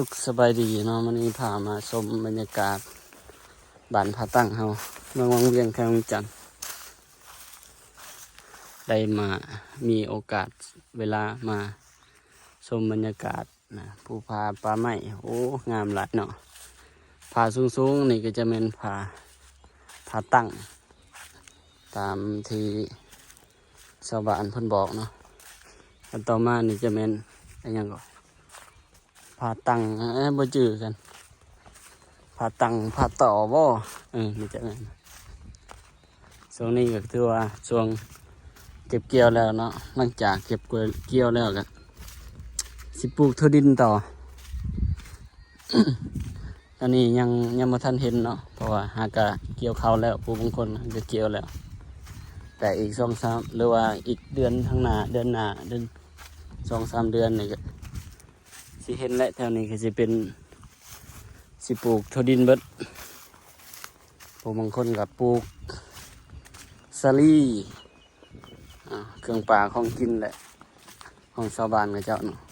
ສຸກສະບາຍດີເນາະ, ມື້ນີ້ພາມາຊົມບັນຍາກາດບ້ານຜາຕັ້ງເຮົາ ເມືອງວັງວຽງ ແຂວງວຽງຈັນ. ໄດ້ມາ ມີໂອກາດເວລາມາຊົມບັນຍາກາດນະ ພູຜາປ່າໄມ້. ໂອ້ ງາມຫຼາຍເນາະ. ຜາສູງໆນີ້ກໍຈະແມ່ນຜາ ຜາຕັ້ງ ຕາມທີ່ຊາວບ້ານເພິ່ນບອກເນາະ. ອັນຕໍ່ມານີ້ຈະແມ່ນ ອີຫຍັງກໍ ຜາຕັ້ງ ເອີ ບໍ່ຈື່ກັນ ຜາຕັ້ງ ຜາຕໍ່ບໍ່ ເອີ ນີ້ຈະແມ່ນ. ຊ່ວງນີ້ກໍຖືວ່າຊ່ວງເກັບກ່ຽວແລ້ວເນາະ, ຫຼັງຈາກເກັບກ່ຽວແລ້ວກໍຊິປູກຖົ່ວດິນຕໍ່. ອັນນີ້ຍັງ ຍັງບໍ່ທັນເຫັນເນາະ ເພາະວ່າຫາກະກ່ຽວເຂົ້າແລ້ວ, ຜູ້ບາງຄົນຫາກະກ່ຽວແລ້ວ, ແຕ່ອີກສອງສາມ ຫຼືວ່າອີກເດືອນຂ້າງໜ້າ ເດືອນໜ້າ ເດືອນ ສອງສາມເດືອນນີ້ກໍຊິເຫັນແຫຼະ. ແຖວນີ້ກໍຊິເປັນ ຊິປູກຖົ່ວດິນເບິດ, ຜູ້ບາງຄົນກໍປູກສາລີ ອ່າ ເຄື່ອງປ່າຂອງກິນແຫຼະ ຂອງຊາວບ້ານເຂົາເຈົ້າເນາະ.